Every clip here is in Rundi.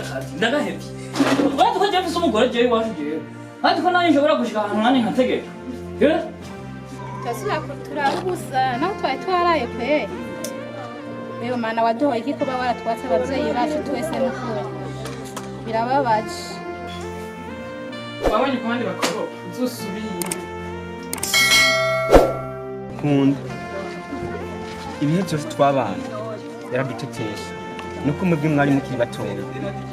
Akazi ndagahevye. Urazi ko jewe mfise umugore, jewe iwacu, jewe urazi ko nanjye nshobora gushika ahantu nanjye nkategeka. Eh? Turasubira turara ubusa naho twari twaraye pe. Reba Mana, waduhoye iki kuba waratwatse ababyeyi bacu twese? N'ukuri birababaje. Wabonye ku bandi bakoropa, uzosubire. Nkunda ibihe byose twabana, yaradutetesha. Nuko mwebwe mwari mukiri batoya,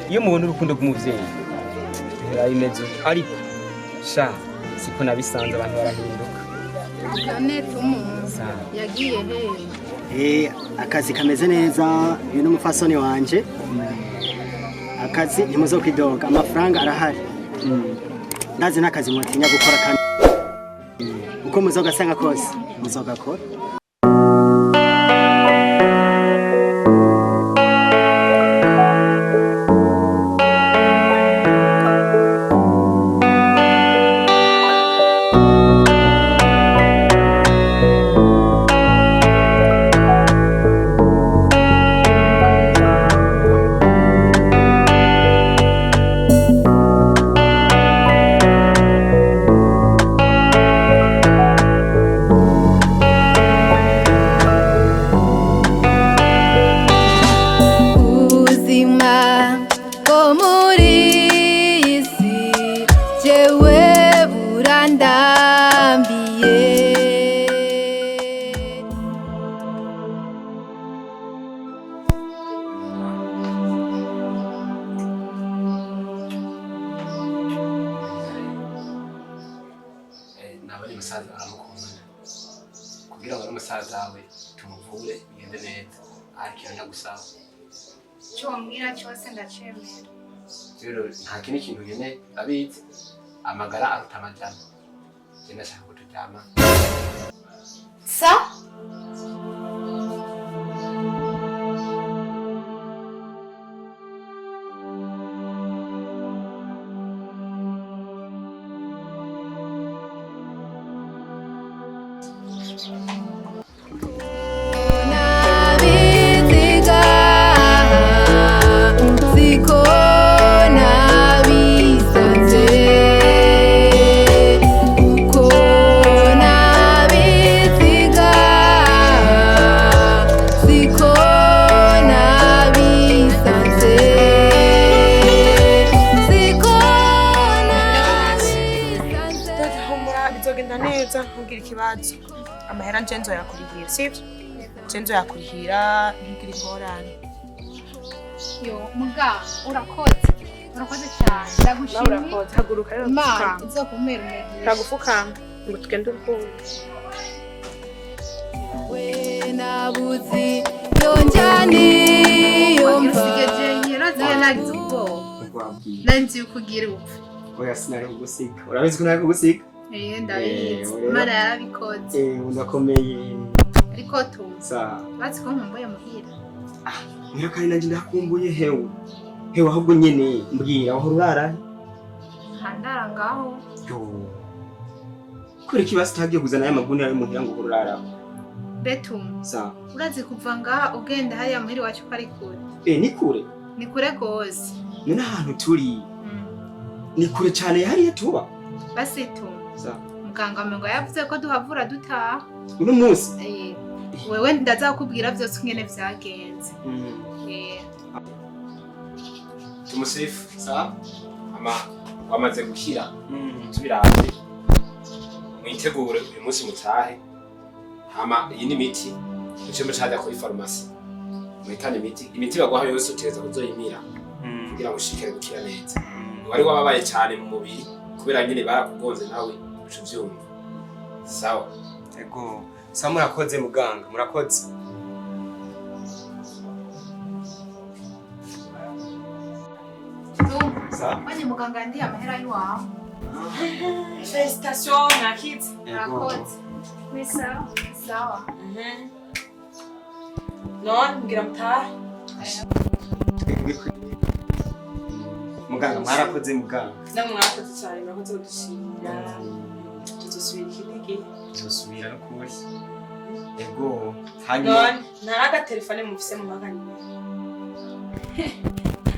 iyo mubona urukundo rw'umuvyeyi ntibimeze, ariko sha siko nabisanze, abantu barahinduka. None Tumu yagiye he? Akazi kameze neza. Uyu ni umufasoni wanje. Akazi ntimuzokwidoga, amafaranga arahari. Ndazi n'akazi mutinya gukora, kandi uko muzogasanga kose muzogakora. Ubuzima bwo muri iyi si jewe burandambiye. Nabonye umusaza aramukunda, kugira ngo n'umusaza wawe tumuvure bigende neza, ariko iyo ndagusaba. Icyo wambwira cyose ndacemera. Rero nta kindi kintu nyene abizi, amagara aruta amajana. Je ndashaka ko turyama. Sa. Nabiziga siko nabisanze, uko nabiziga siko nabisanze, siko nabisanze. Humura, bizogenda neza, ntugire ikibazo. Amahera nje nzoyakurihira, sivyo? Nje nzoyakurihira, ntugire ingorane. Yo muga, urakoze, urakoze cyane, ndagushimiye. Urakoze, haguruka rero. Imana Gupfukama. izokumera umugisha. Turagupfukama ngo tugende urukundo. We nabuzi yonjani yomva. Usigaje yaraziye, nagize ubwoba. Wabwiye. Nzi yuko ugira upfa. Oya, sinari kugusiga, urabizi ko nari kugusiga. Eh, ndabizi. Eh, Imana yarabikoze. Unakomeye. Ariko tuzi Sa. bazi ko nkumbuye muhira. Rero kandi nanjye ndakumbuye. Hewe hewe, ahubwo nyene mbwira, wahora urara he? Handara ngaho. Yo, kubera iki basi utagiye kuzana aya magunira yo muhira ngo uhore uraraho? Betum. Sa. Urazi kuva ngaha ugenda hariya muhira iwacu ko ari kure? Ni kure. Ni kure gose. None ahantu turi ni kure cyane hariya tuba? Basi tu. Sa. Muganga ngo yavuze ko duhavura dutaha. Uno munsi? Eh, wewe ndazakubwira byose ingene vyagenze. Eh. Tumusifu. Sa. Ama wamaze gukira, tubiravye mwitegure uyu munsi mutahe. Hama iyi ni imiti, muce mucaja kuri farumasi muhitane imiti. Imiti baguha yose utegereza kuzoyimira kugira ngo ushikire gukira neza. Wari wababaye cyane mu mubiri kubera nyine barakugonze, nawe uca uvyumva. Sawa? Ego, sa, murakoze muganga, murakoze. Tu. Sa. Wanye muganga yandiye amahera y'iwawe. Félicitations, mwakize. Murakoze. Ni sawa. Sawa. None mbwira, mutahe. Muganga, mwarakoze muganga. Namwe mwakoze cyane, murakoze kudushimira. Tuzosubira ikindi gihe. Tuzosubira no kuri. Ego, hanyuma None nta agatelefone mufise mu maganiro?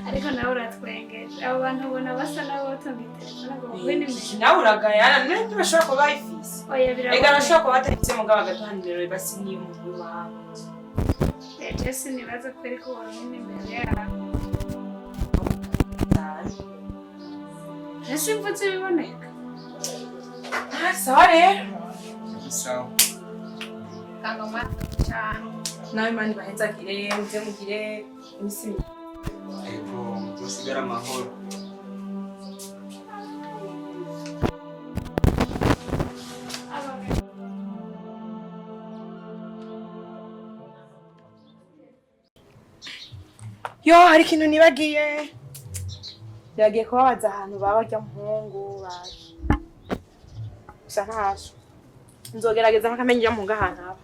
Ariko nawe uratwengeje. Abo bantu ubona basa n'abotonda telefone ngo baguhe nimero. Nawe uragayana, none ntibashobora kuba bayifise? Oya, Ega biraboneka. bashobora kuba batayifise, mugabo bagaduha nimero basi niyo umuntu w'iwabo. Je sinibaza kweri ko woronka nimero yabo. Ese imvutse ibiboneka? Ah, sawa rero. Sawa. Kanga mwana cyane. Nawe Imana ibahezagire, muze mugire imisi myiza. Ego, musigare amahoro. Yo, hari ikintu nibagiye. Yagiye kubabaza ahantu baba barya muhungu baje. Gusa ntaco. Nzogerageza mpaka menye muhungu ahantu aba.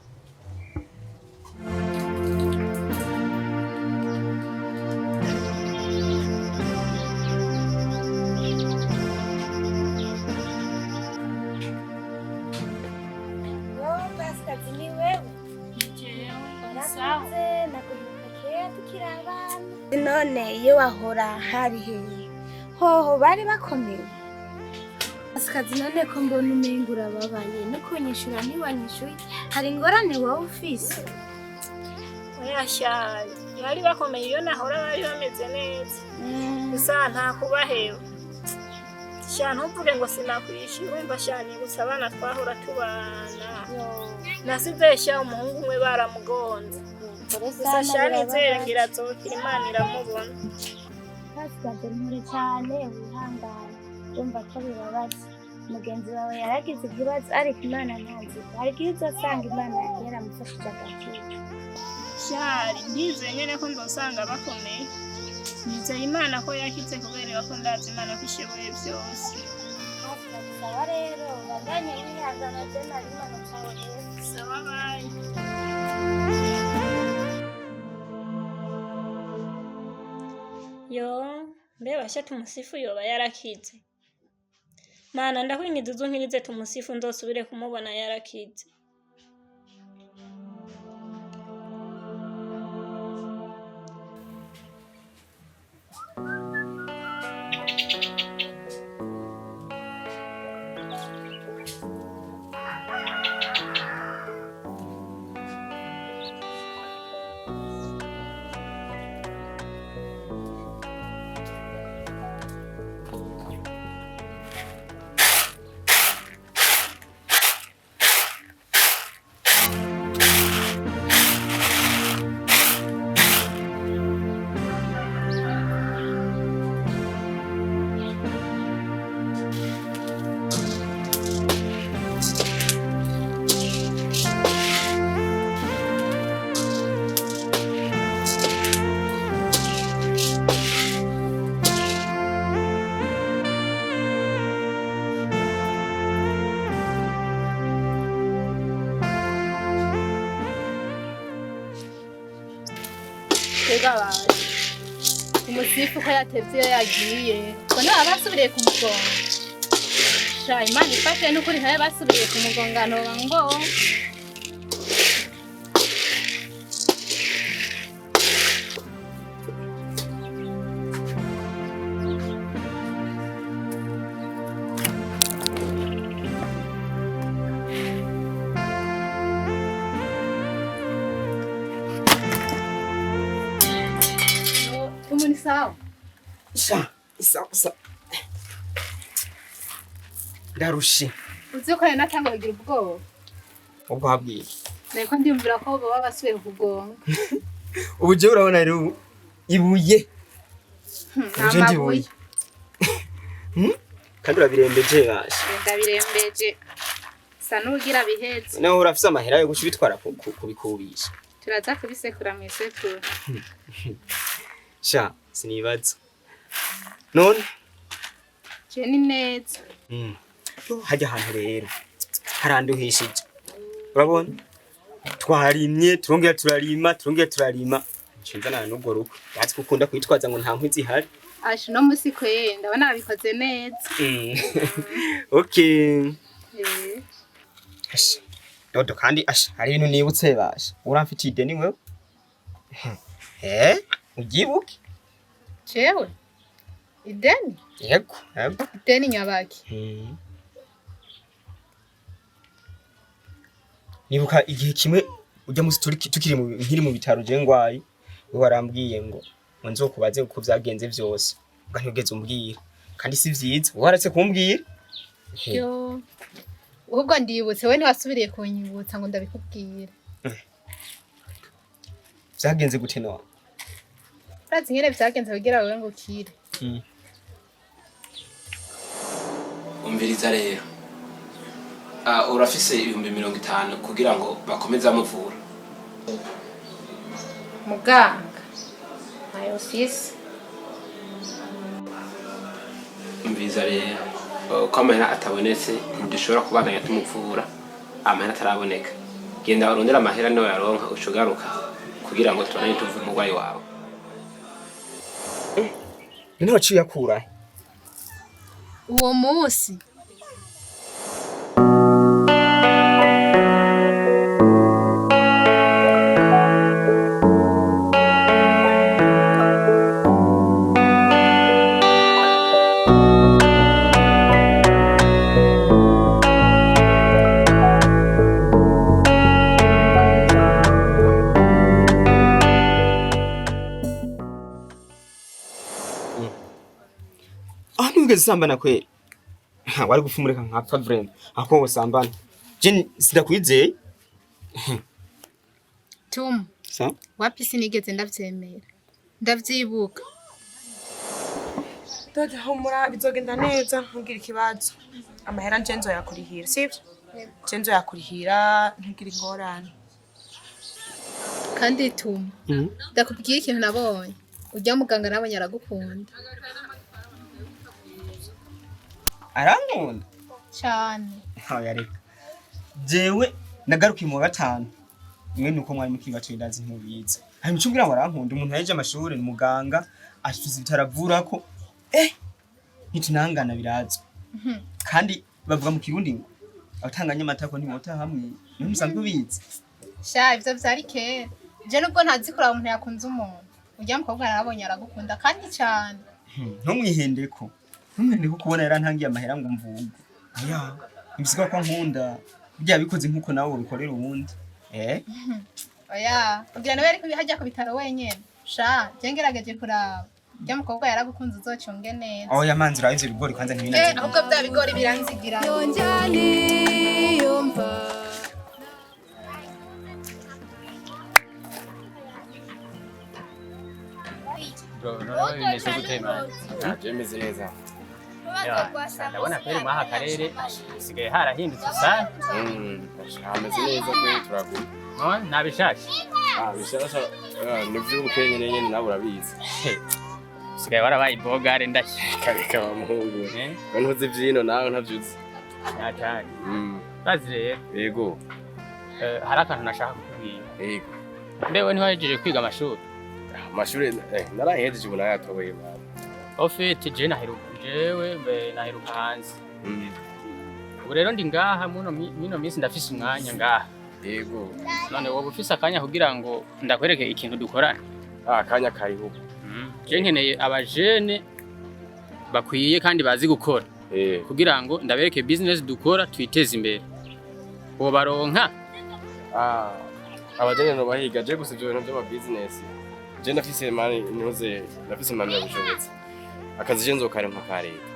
Pasikazi, ni wewe? Warakuze, naguheruka kera tukiri abana. None iyo wahora hari hehe? Hoho bari bakomeye? Pasikazi, none ko mbona umenga urababaye, no kunyishura ntiwanyishuye, hari ingorane wowe ufise? Oya shari, bari bakomeye iyo nahora, bari bameze neza. Gusa nta kubaheba. Sha, ntuvuge ngo sinakwishyura, urumva sha, nibutse abana twahora tubana. Nasize sha umuhungu umwe baramugonze. Gusa sha nizere ngira azokira, Imana iramubona. Pasikazi, mpore cyane, wihangane, urumva ko bibabaza. Mugenzi wawe yaragize ikibazo, ariko Imana ntazi. Hari igihe uzosanga Imana yaramufashije agakira. Shari, ndizeye nyene ko nzosanga bakomeye. Nizeye Imana ko yakize, kubera ko ndazi Imana ko ishoboye byose. Pasikazi, sawa rero, ubandanye wihangana, je nari manutse aho rero. Sawa, bye. Yo, mbe basha, Tumusifu yoba yarakize? Mana, ndakwingiza uzunkirize Tumusifu, nzosubire kumubona yarakize. Twebwe abantu umusifu ko yatevye iyo yagiye, ngo niba basubiriye kumugonga. Sha, Imana ifashe n'ukuri, ntabe basubiriye kumugonga noba ngo. Umu ni sawa? Sha, isa isa. Ndarushe. Uzi ko natanga kugira ubwoba. Ubwo habwiye. Nariko ndiyumvira ko boba basubiye kukugonga. Ubu je urabona rero ubu ibuye. Ubu je ndi ibuye. Kandi urabirembeje basha. Ndabirembeje. Sa n'ugira biheze. Naho urafise amahera yo guca ubitwara kubikubisha. Turaza kubisekura mw'isekuru. Sha, sinibaza. None Je ni neza. Hajya ahantu rero haranduhishije. Urabona? Twarimye, turongera turarima, turongera turarima. Nshinzana n'ubwo rugo. Ndazi ko ukunda kwitwaza ngo nta nkwi zihari. Asha, uno musi kwe ndabona babikoze neza. Okay. Eh. Asha. Dodo kandi asha, hari ibintu nibutse basha. Uramfitiye ideni wewe? Eh? Uryibuke? Jewe ideni? Yego, yego. Ideni nyabaki? Nibuka igihe kimwe ujya musi tukiri nkiri mu bitaro je ngwaye, we warambwiye ngo nzokubaze uko vyagenze vyose, uga ntugeze umbwira. Kandi si vyiza, waretse kumbwira. Yo, ubwo ndibutse, we ntiwasubiriye kunyibutsa ngo ndabikubwira. Vyagenze gute none? Urazi ingene vyagenze kugira wewe ngo ukire? Umviriza rero. Urafise 50,000 kugira ngo bakomeze amuvura. Muganga, ayo fisi. Umviriza rero, ko amahera atabonetse ntidushobora kubandanya tumuvura amahera ataraboneka. Genda urondere amahera niyo yaronka ucugaruka kugira ngo tubandanye tuvure umurwayi wawe. None waciye uyakura? Uwo munsi Ah, ntiwigeze usambana kweri? Wari gupfumureka nkapfa vraiment. Ako wosambana. Je sindakwizeye. Tom, Sa? wapi, sinigeze ndavyemera, ndavyibuka. Dada, humura, bizogenda neza, ntugire ikibazo. Amahera nje nzoyakurihira, sivyo? Nje nzoyakurihira, ntugire ingorane. Kandi Tom, ndakubwiye ikintu nabonye, urya muganga nabonye aragukunda. Arankunda? Cane. Oya reka. Jewe nagarukiye mu wa gatanu. Mwe nuko mwari mukiri bato ndazi ntubizi. Hanyuma ucumbwira ngo arankunda, umuntu yaje amashuri ni muganga, afise ibitaro avurako. Ntitunangana birazwi. Kandi bavuga mu Kirundi ngo abatanganya amatako ntibota hamwe. Niho musanzwe ubizi. Sha, ivyo vyari kera. Je nubwo ntazi kuraba umuntu yakunze umuntu, urya mukobwa narabonye aragukunda kandi cane. Ntumwihendeko. Ntumwihendeko kubona yarantangiye amahera ngo mvuge. Oya, ntibisigura ko ankunda. Burya yabikoze nkuko nawe wobikorera uwundi. Oya, kugira nawe ariko hajya ku bitaro wenyene. Sha, je ngerageje kuraba, urya mukobwa yaragukunze, uzocunge neza. Oya manzi, urabe ivyo bigori kwanza ntibinaze. Ahubwo vya bigori biranzigira. Bro, noneho bimeze gute man? Ntabyo bimeze neza. Ndabona kweri mwaha karere hasigaye harahindutse sana. Hameze neza kweri, turaguma. No, nta bishasha. Ah, bishasha ni vy'ubukene nyene nawe urabizi. Usigaye warabaye ibogare ndashya. Kareka wa muhungu. We ntuzi ivyino nawe ntavyuzi. Natari. Bazi rero. Yego. Hari akantu nashaka kukubwira. Yego. Mbewe ntiwahejeje kwiga amashuri? Amashuri narahejeje ubu narayatoboye mwana. Au fait je naheruka jewe mbe naheruka hanze. Ubu rero ndi ngaha muno mino minsi ndafise umwanya ngaha. Yego. None wowe ufise akanya kugira ngo ndakwereke ikintu dukorana? Akanya kariho. Je nkeneye abajene bakwiye kandi bazi gukora. Kugira ngo ndabereke business dukora twiteze imbere. Uwo baronka? Abajene no bahiga je gusa ivyo bintu by'ama business. Je ndafise mani ntuze ndafise mani yabishobotse. Akazi je nzokaronka ka leta.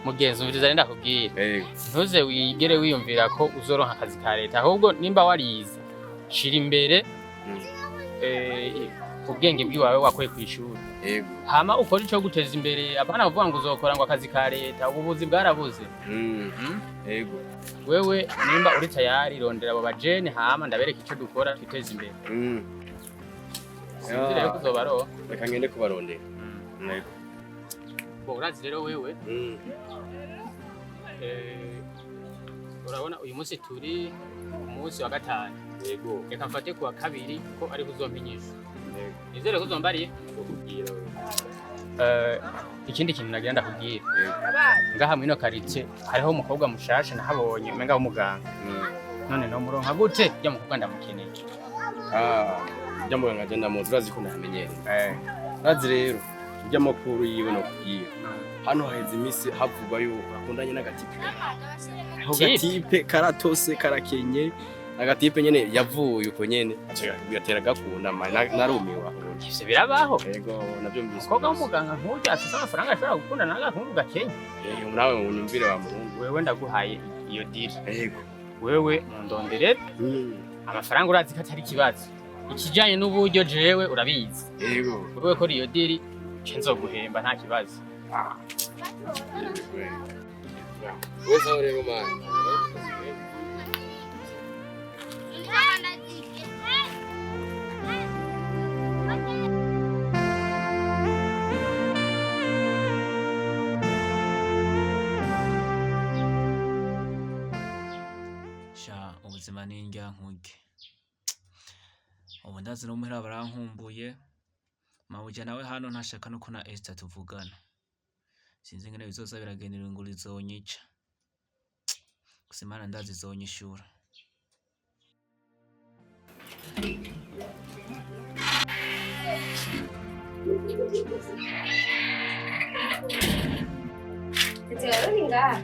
Mugenzi, umviriza ndakubwira. Ntuze wigere wiyumvira ko uzoronka akazi ka leta, ahubwo nimba warize shira imbere ubwenge bwiwawe wakoye kwishuri. Yego. Hama ukora ico guteza imbere, apana kuvuga ngo uzokora ngo akazi ka leta, ubuvuzi bwarabuze. Yego. Wewe nimba uri tayari rondera abo bajene hama ndabereka ico dukora twiteze imbere. Sinzi rero ko uzobaronka. Reka ngende kubarondera. Yego. Bo urazi rero wewe. Urabona uyu munsi turi umunsi wa gatanu. Yego. Reka mfate kuwa kabiri ko ari kuzompinyisha. Nizere ko uzombariye. Ikindi kintu nagira ndakubwira. Ngaha mwino quartier hariho umukobwa mushasha nahabonye umenga w'umuganga. None no muronka gute? Rya mukobwa ndamukeneye. Rya muganga je ndamuzi, urazi ko ndamenyereye. Urazi rero urya makuru yiwe nokubwira. Hano haheze iminsi havugwa yuko akundanye n'agatipe. Ako Tipe? gatipe karatose karakenye. Agatipe nyene yavuye uko nyene aca gatera gakunda narumiwe aho. Ivyo birabaho. Yego navyumvise. Umukobwa w'umuganga nk'urya afise amafaranga ashobora gukunda n'agahungu gakenya. Eh, nawe unyumvire wa muhungu. Wewe ndaguhaye iyo deal. Yego. Wewe mundondere amafaranga urazi ko atari ikibazo. Ikijanye n'uburyo jewe urabizi. Yego. Wewe kora iyo deal nce nzoguhemba nta kibazo. Wewe sawa rero man. Sha ubuzima ni indyankurye. Ubu ndazi no muhira barankumbuye. Mabuja nawe hano ntashaka nuko na Esther tuvugana. Sinzi ingene bizoza biragendera inguri izonyica. Gusa Imana ndazi izonyishura. Tete rero ni ngaha.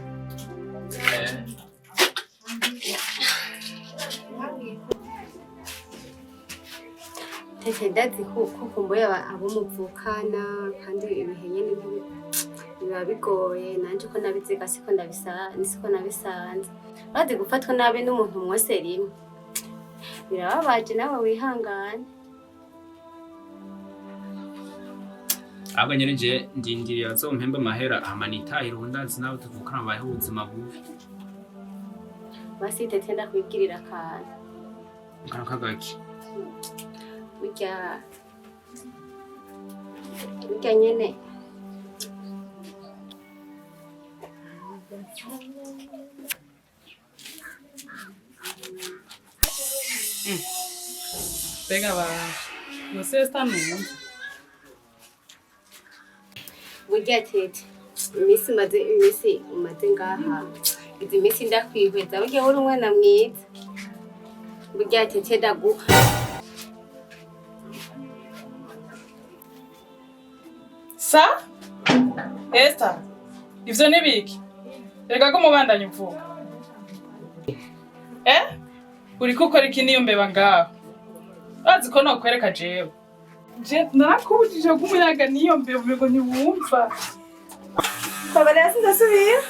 Tete ndazi ko ukumbuye abo muvukana kandi ibihe nyene biba bigoye nanje ko nabiziga siko ndabisa siko nabisanze. Urazi gufatwa nabi n'umuntu mwose rimwe. Birababaje nawe wihangane. Ahubwo nyene je ndindiriye azompembe amahera hama nitahire ubu ndazi nawe tuvukana babayeho ubuzima bubi. Basi tete ndakwigirira akantu. Akantu kagaki. Burya burya nyene Mbega ba você está numva. Burya tete iminsi umaze iminsi umaze ngaha izi minsi ndakwihweza burya uri umwana mwiza burya tete ndaguha. Sa Esther, ivyo ni biki? Reka ko mubandanye uvuga. Eh? Uriko ukora iki niyo mbeba ngaho? Urazi ko nokwereka jewe. Je narakubujije kumuyaga niyo mbeba umengo ntiwumva. Babarira sindasubira.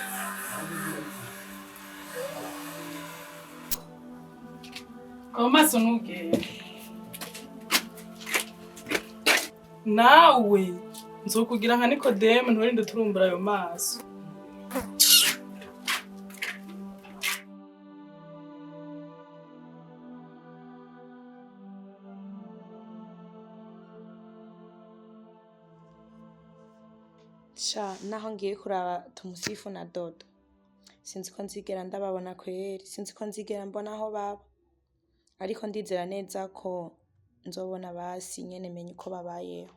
Ayo maso ntugende. Nawe nzokugira nka Nikodemu nturinde turumbura ayo maso. Sha naho ngiye kuraba Tumusifu na Dodo. Sinzi ko nzigera ndababona kweri, sinzi ko nzigera mbona aho baba. Ariko ndizera neza ko nzobona basi nyene menye uko babayeho.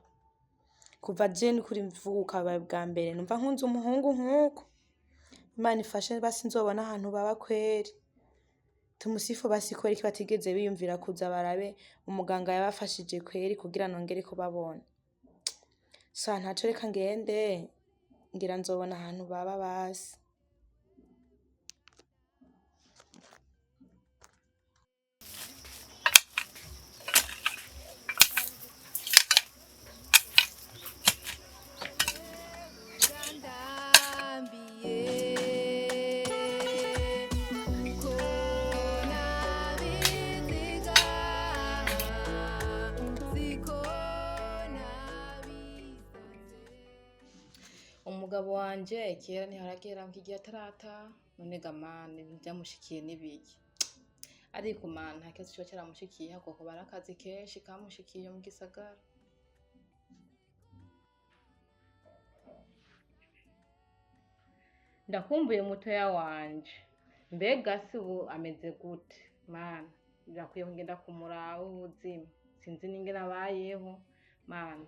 Kuva je nukuri mvuka babaye bwa mbere numva nkunze umuhungu nkuko. Imana ifashe basi nzobona ahantu baba kweri. Tumusifu basi kweri ko batigeze biyumvira kuza barabe umuganga yabafashije kweri kugira nongere kubabona. Sa ntaco reka ngende ngira nzobona ahantu baba basi. Umugabo wanje kera ntiharagera igihe atarata none ga mana ibintu byamushikiye n'ibiki ariko mana nta kibazo kiba cyaramushikiye ahubwo kuba ari akazi kenshi kamushikiye mu gisagara. Ndakumbuye mutoya wanje mbega se ubu ameze gute mana birakwiye kugenda kumuraba ubuzima sinzi n'ingene abayeho mana.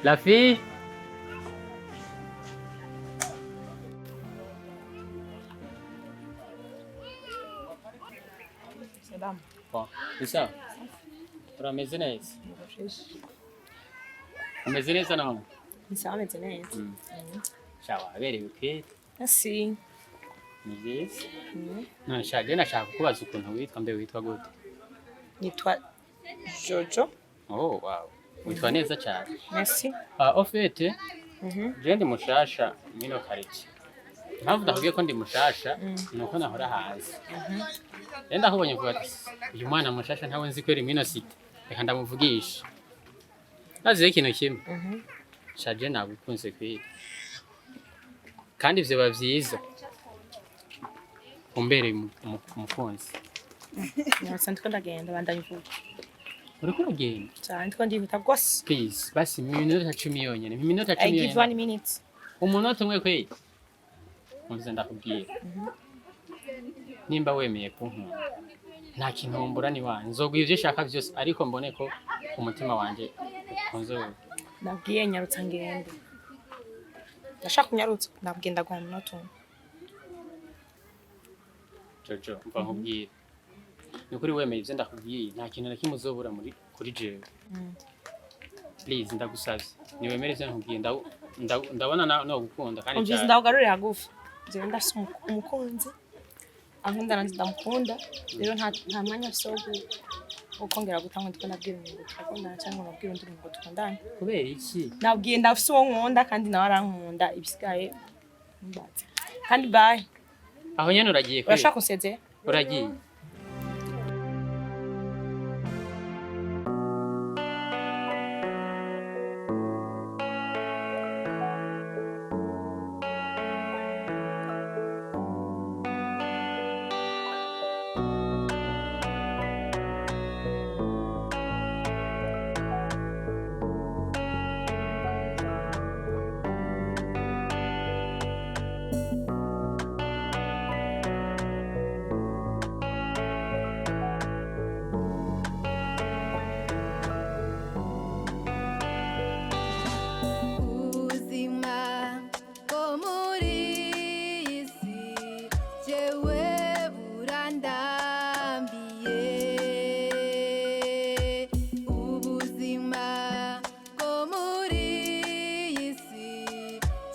La fille. Salamu. Bon, ni sawa. Urameze neza? Umeze neza none? Ni sawa, meze neza. Sha waberewe kweli. Merci. Ni vyiza. None sha je nashaka kukubaza ukuntu witwa, mbe witwa gute? Nitwa Jojo. Oh, wow. Witwa neza cyane. Merci. Ah, au fait, je ndi mushasha mwino quartier. Impamvu ndakubwiye ko ndi mushasha ni uko nahora hanze. Rero ndakubonye mvuga ati uyu mwana mushasha ntawe nzi kweri mwino cité. Reka ndamuvugisha. Naziye ikintu kimwe. Shaje nagukunze kweri. Kandi ivyo biba vyiza. Umbereye umukunzi. Nyarutse ndiko ndagenda, bandanya uvuga. Uriko uragenda? Cyane, ndiko ndihuta rwose. Please, basi mu minota 10 yonyene. Mu minota I 10 give yonyene. one minute. Umunota umwe kweri. Umvise ndakubwira. Nimba wemeye kunkunda, nta kintu wumbura ni wanje. Nzoguha ivyo ushaka vyose ariko mbone ko umutima wanje ukunze wewe. Nabwiye nyarutsa ngende. Ndashaka kunyarutsa, ndabwiye ndaguha umunota umwe. Jojo, mva nkubwire. Ni ukuri wemeye ivyo ndakubwiye, nta kintu na kimwe uzobura muri kuri jewe. Please, ndagusavye. Niwemere ivyo nkubwiye, ndabona no gukunda kandi Umvise cyane. ndakugarurire hagufi. Jewe ndafise umukunzi. Ankunda nanje ndamukunda. Rero nta mwanya mfise wo kongera gutanga ndiko ndabwira umuntu ngo turakundana cyangwa ngo nabwire undi muntu ngo dukundane. Kubera iki? Nabwiye ndafise uwo nkunda kandi nawe arankunda, ibisigaye mbaze. Kandi bye. Aho nyene uragiye kweri? Urashaka kunsezera? Uragiye. Ubuzima bwo muri iyi si jewe burandambiye. Ubuzima bwo muri iyi si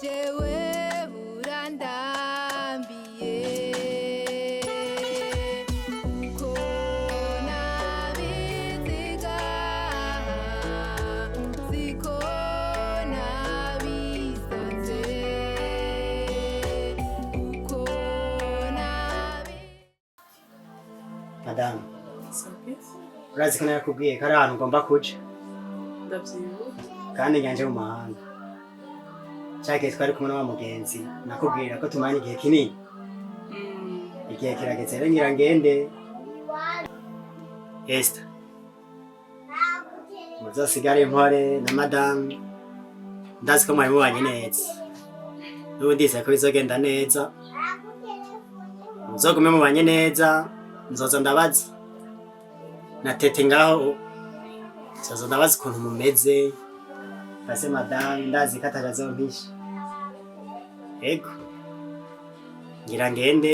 jewe burandambiye. Uko nabiziga siko nabisanze, uko nabi Madamu, urazi ko narakubwiye ko ari ahantu ugomba kuja Ndavyibuka. kandi nyanje mu mahanga. Ca gihe twari kumwe na wa mugenzi nakubwira ko tumaranye igihe kinini. Igihe kirageze rero ngira ngende. Esther, muzosigare impore na madamu, ndazi ko mwari mubanye neza. N'ubu ndizeye ko bizogenda neza. Muzogume mubanye neza, nzoza ndabaza. Na tete ngaho, nzoza ndabaza ukuntu mumeze. Base madamu, ndazi ko ataco azompisha. Ego, ngira ngende,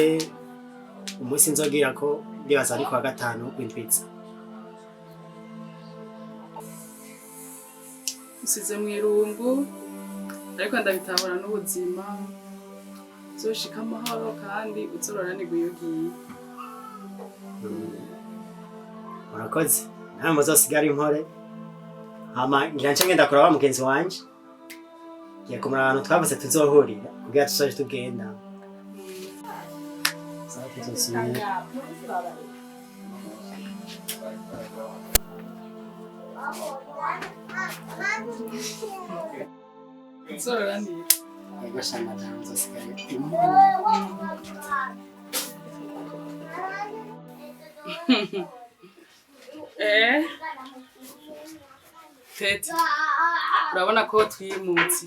umunsi nzogira ko ndibaza ari kuwa gatanu w'indwiza. Usize mu irungu ariko ndabitahura n'ubuzima. Uzoshika amahoro kandi uzororanirwa iyo ugiye. Murakoze, nawe muzosigare impore. Hama ngira nce ngenda kuraba wa mugenzi wanje. Ngiye kumuraba ahantu twavuze tuzohurira kugira tuzoje tugenda. Sawa, tuzosubira. Uzororanirwa. Yego sha madamu, muzosigare impore. Tete, urabona ko twimutse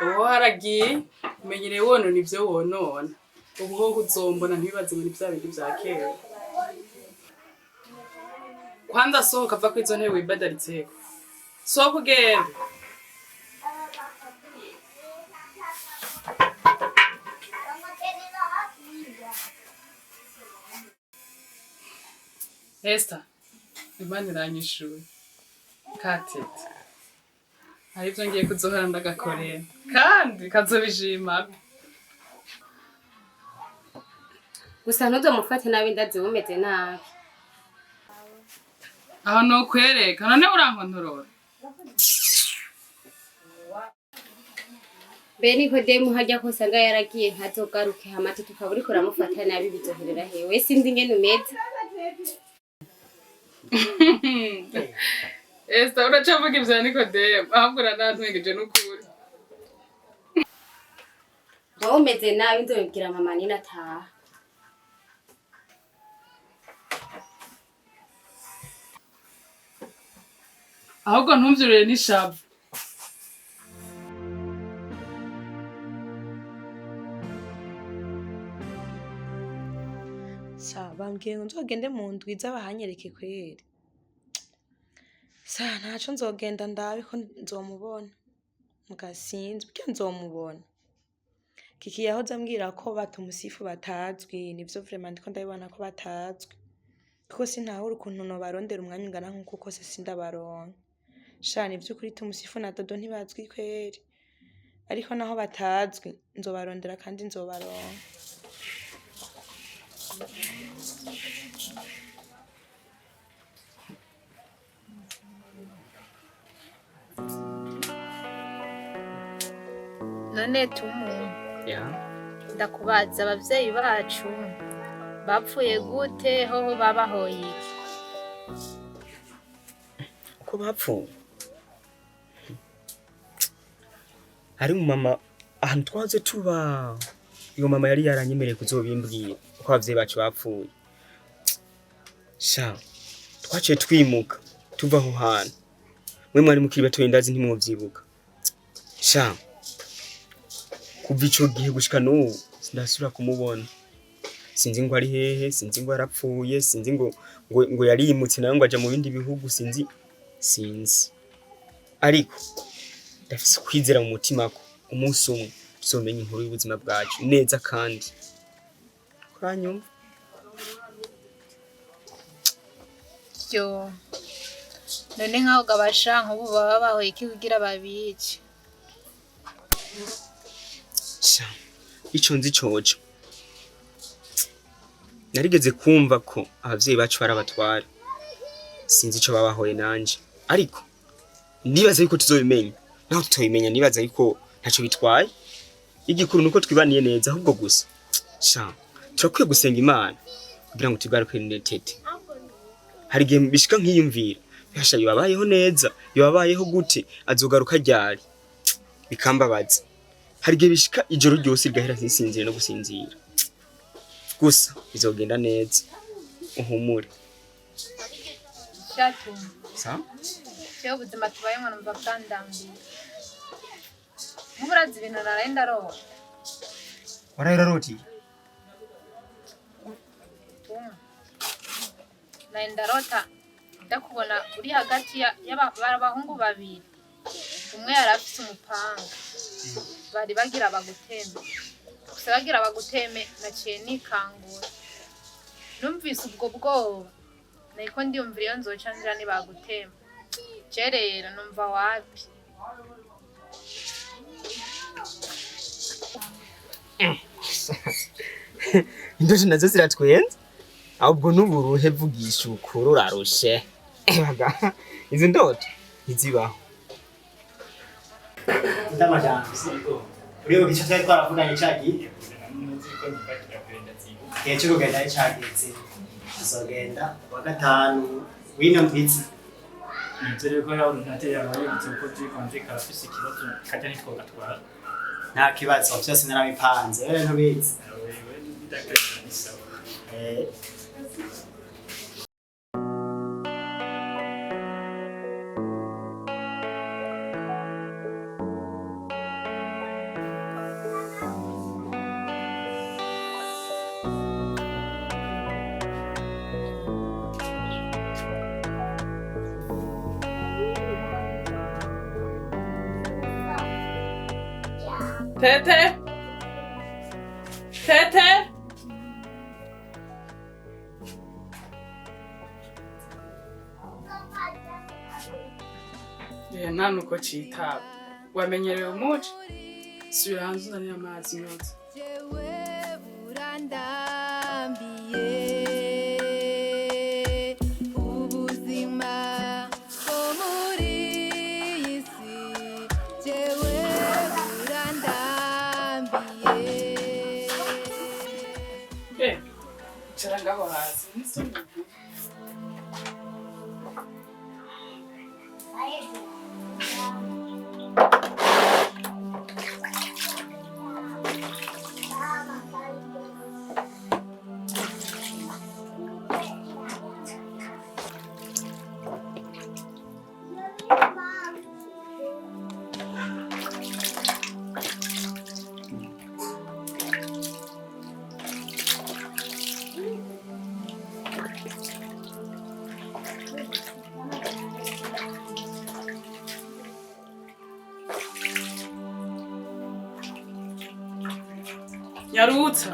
ubu haragiye umenyereye wonona ivyo wonona, ubu ho uzombona ntibibaze ngo ni vya bindi vya kera. Kwanza sohoka, va kuri izo ntebe wibadaritseho, sohoka ugende. Esther, Imana iranyishuye. Katete. Hari ibyo ngiye kuzohora ndagakorera. Kandi kazobishima. Gusa ntuzomufate nabi, ndazi bumeze nabi. Aho nokwereka, none urankontorora. Mbe Nikodemu harya ko usanga yaragiye ntazogaruke, hamati tukaba uriko uramufata nabi, bizoherera hewe? Sinzi ingene umeze. Esther, uracavuga ivya Nikodemu, ahubwo uranantwengeje n'ukuri. Wowe umeze nabi, nzobibwira mama ninataha. Ahubwo ntumvyurire n'ishavu. Sa bambwiye ngo nzogende mu ndwi iza bahanyereke kweri. Sa ntaco, nzogenda ndabe ko nzomubona. Muga sinzi burya nzomubona. Kiki yahoze ambwira ko batumusifu batazwi, nivyo vraiment ndiko ndabibona ko batazwi. Kuko sintahura ukuntu nobarondera umwanya ungana nkuko kose sindabaronka. Sha nivy'ukuri Tumusifu na Dodo ntibazwi kweri. Ariko naho batazwi nzobarondera kandi nzobaronka. None tumu Ya. ndakubaza, abavyeyi bacu bapfuye gute? Hoho babahoye iki? Uko bapfuye? Hari umumama ahantu twahoze tuba, iyo mama yari yaranyemereye kuzobimbwira uko abavyeyi bacu bapfuye. Sha twaciye twimuka tuva aho hantu, mwe mwari mukiri batoyi, ndazi ntimwovyibuka. Sha kuva ico gihe gushika n'ubu sindasubira kumubona, sinzi ngo ari hehe, sinzi ngo yarapfuye, sinzi ngo yarimutse nawe ngo aja mu bindi bihugu, sinzi, sinzi. Ariko ndafise ukwizera mu mutima ko umunsi umwe tuzomenya inkuru y'ubuzima bwacu neza kandi uranyumva. Yo, none nkaho gabasha nk'ubu baba bahoye iki kugira babice? Sha ico nzi coco, narigeze kumva ko abavyeyi bacu bari abatware, sinzi ico babahoye nanje, ariko nibaza yuko tuzobimenya. Naho tutobimenya, nibaza yuko ntaco bitwaye, igikuru nuko twibaniye neza. Ahubwo gusa sha turakwiye gusenga Imana kugira ngo tugaruke tete. Hari igihe bishika nkiyumvira, yasha yobabayeho neza, yobabayeho gute, azogaruka ryari, bikambabaza. Hari igihe bishika ijoro ryose rigahera ntisinzire no gusinzira. Gusa bizogenda neza, uhumure. Shatu, Sa jewe ubuzima tubayemwo numva bwandambiye. Nk'ubu urazi ibintu naraye ndarota? Waraye uraroti? Tumwe. Naraye ndarota ndakubona uri hagati y'abahungu babiri. Umwe yari afise umupanga. Bari bagira baguteme. Gusa bagira baguteme naciye nikangura. Numvise ubwo bwoba. Nariko ndiyumvira iyo nzoca nja nibagutema. Je rero numva wapi. Indoto nazo ziratwenza. Ahubwo n'uburuhe, vugisha ukuri, urarushe. Ebaga izi ndoto ntizibaho. Ndamajambo uribuka icyo twari twaravuganye cagiye igihe cyo kugenda ari cageze, tuzogenda wa gatanu w'ino ndwiza. Nizere ko yawe ntate yabayibutse kuko turi karafise ikibazo kajya ntitwogatwara. Nta kibazo, byose narabipanze, wewe ntubizi. Wewe ndakarira ni sawa. Eh. Tete! Tete! Nta nuko citaba. Wamenyereye umuco? Subira hanze uzanire amazi yoza. Urandambiye ubuzima bwo muri iyi si, jewe burandambiye. Icara ngaho hasi. Nisoni. Nyarutsa.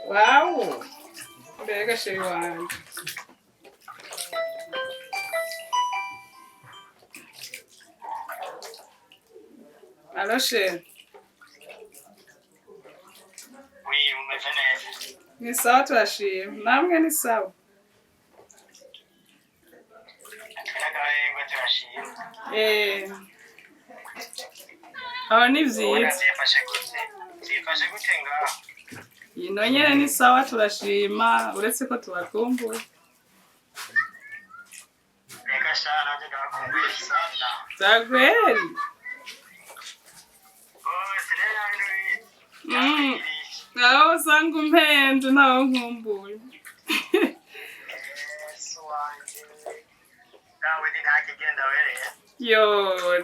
Wow! Mbega chéri wanje. Allô chéri. Umeze neza? Ni sawa, turashima. Namwe ni sawa? Twiragahengwe, turashima. Aho ni Ubona vyiza. vyifashe gute? Vyifashe gute ngaho? Ino nyene ni sawa, turashima, uretse ko tubakumbuye. Reka sha, nanje ndabakumbuye sana. Vyakweri? Bose rero nawe ntubizi. Aho usanga umpenze ntawe nkumbuye. Yesu wanje. Nawe ni nta kigenda wereye. Yo,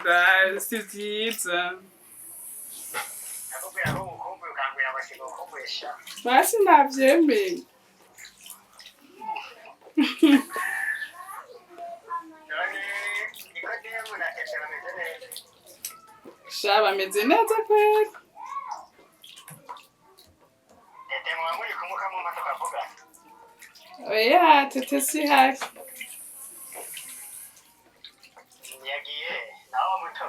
da, si vyiza. Nakubwira ko ngukumbuye ukambwira ngo singukumbuye sha. Basi navyemeye. None Nikodemu na Tete bameze neza? Sha, bameze neza kweri. Tete muba muri kumwe ukamumpa tukavugana? Oya, Tete si hafi. Yagiye nawe muto?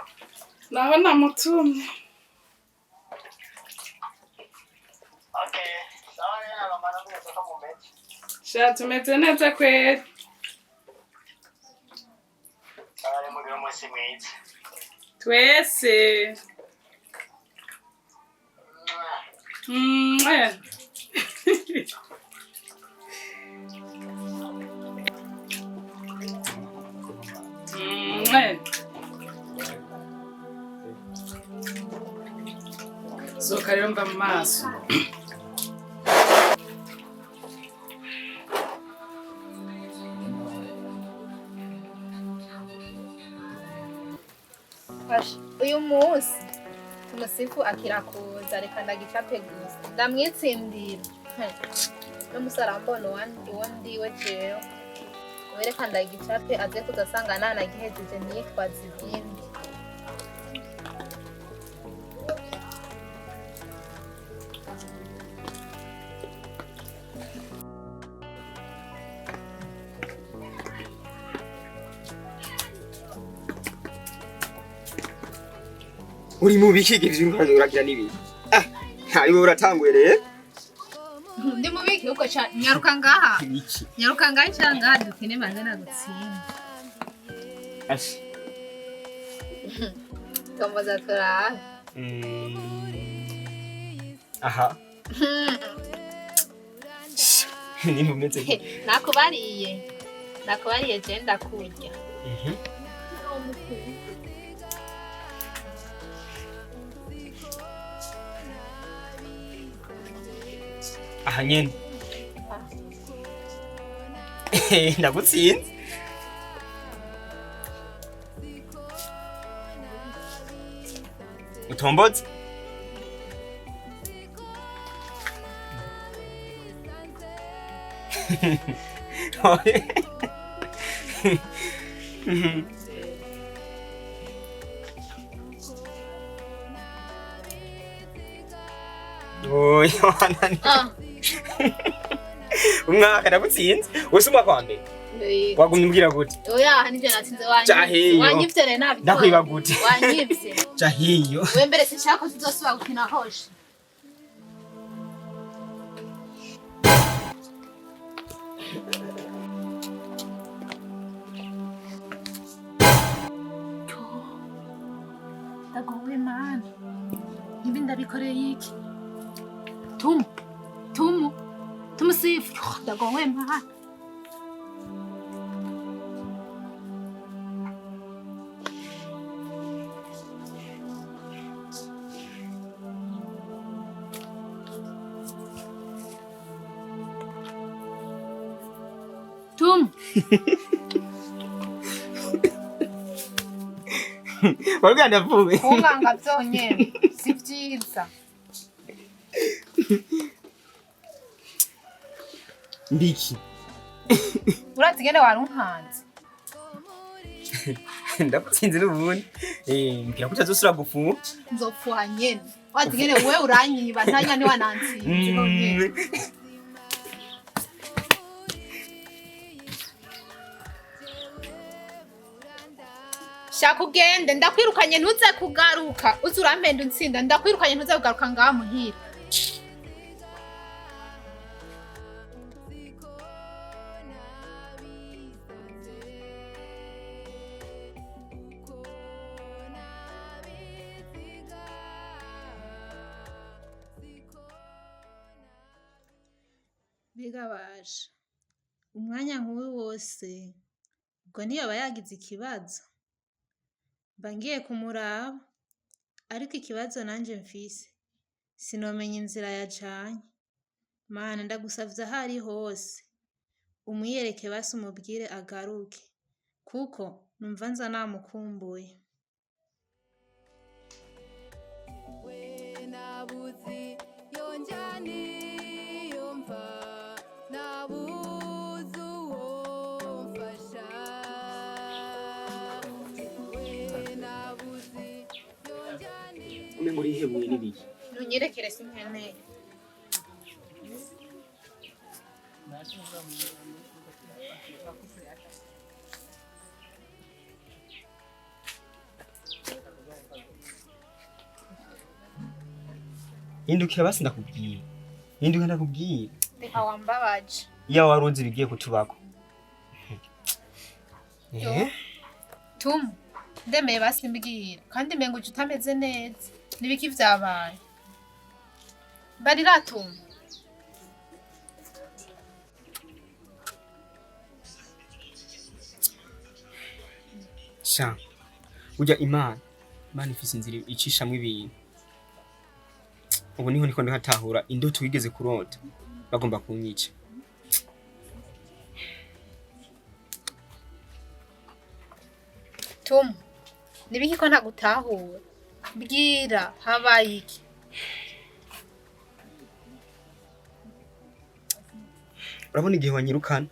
Naho namutumye. Okay, sawa rero abamara mwese ko mumeze. Sha, tumeze neza kweri. Sawa rero, mugire umunsi mwiza. Twese. Mwah. Mwah. Sohoka rero mva mu maso. Fasha, uyu munsi tumusifu akirakuza, reka ndagicape gusa ndamwitsindira. N'umusore arambona uwo ndiwe jewe. Ubu reka ndagicape aze kuza asanga nanagihejeje ntiyitwaze ibindi. Uri mu biki ivyo uragira n'ibiki? Ah, ntari uratanguye rero. Ndi mubiki uko ca nyaruka ngaha. Ibiki? Nyaruka ngaha ca ngaha dukine banze nagutsinda. Ashi. Tomboza turabe. Aha. Nimba umeze gute? Nakubariye. Nakubariye je ndakurya. Aha nyene. Ndagutsinze. Utombotse? Oya wananiwe. Umwaka ndagutsinze. Wese umwaka wa mbere. Wagumye umbwira gute? Oya, nivyo natsinze wanyivye. Cahiyo. Wanyivye rero nabitoye. Ndakwiba gute? Wanyivye. Cahiyo. We mbere sinshaka ko tuzosubira gukina hoshe. Ndagowe mana, ibi ndabikoreye iki? Tumu tumu tumusifu, ndagowe mana. Tumu. Warubwira ndavuye. Kunganga vyonyene si vyiza. Mbiki. Urazi ingene warunkanze. Ndagutsinze n'ubundi. Mbwira ko utazosubira gupfuha. Nzopfuha nyene. Urazi ingene wewe uranyiba ntanya ntiwanansinze nonyene. Shaka ugende, ndakwirukanye ntuze kugaruka. Uze urampenda untsinda, ndakwirukanye ntuze kugaruka ngaha muhira. Mbega baje umwanya nk'uyu wose ubwo ntiyoba yagize ikibazo, mba ngiye kumuraba, ariko ikibazo nanje mfise sinomenya inzira yajanye. Mana ndagusavye aho ari hose umwiyereke basi umubwire agaruke, kuko numva nza namukumbuye. Nabuzi yonjani yomva nabuze uwo mfasha we nabuzi yonjani. Umengo urihebuye n'ibiki? Ntunyerekere sinkeneye. Hindukira basi ndakubwiye. Hindukira ndakubwiye. Reka wambabaje. Iyo wari uzi ibigiye kutubako. Tumu, ndemeye basi mbwira, kandi mbenga uje utameze neza. Nibiki vyabaye? Barira Tumu. Sha. Urya Imana. Imana ifise inzira icishamwo ibintu. Ubu niho niko ndahatahura indoto wigeze kurota. Bagomba kunyica. Tumu, nibiki ko ntagutahura? Mbwira habaye iki? Urabona igihe wanyirukana?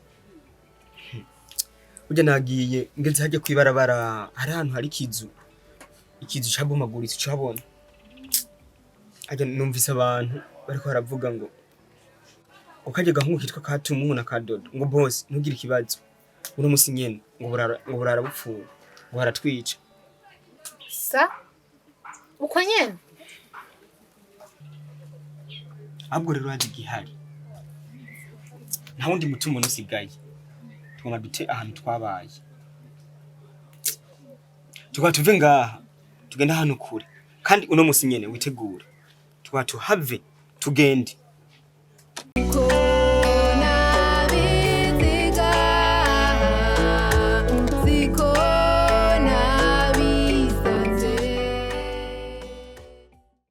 Urya nagiye ngeze hajya kwibarabara, hari ahantu hari ikizu. Ikizu cabomaguritse ucabona. Hajya numvise abantu bariko baravuga ngo ukarya gahungu kitwa Katumu na Kadodo ngo boss ntugire ikibazo. Uno musi nyene ngo burara bupfuye, ngo haratwica. Sa uko nyene? Ahubwo rero haje igihari. Nta wundi mutungo nusigaye. Tugomba dute ahantu twabaye. Tukaba tuve ngaha tugenda ahantu kure, kandi uno musi nyene witegure. Tukaba tuhave tugende.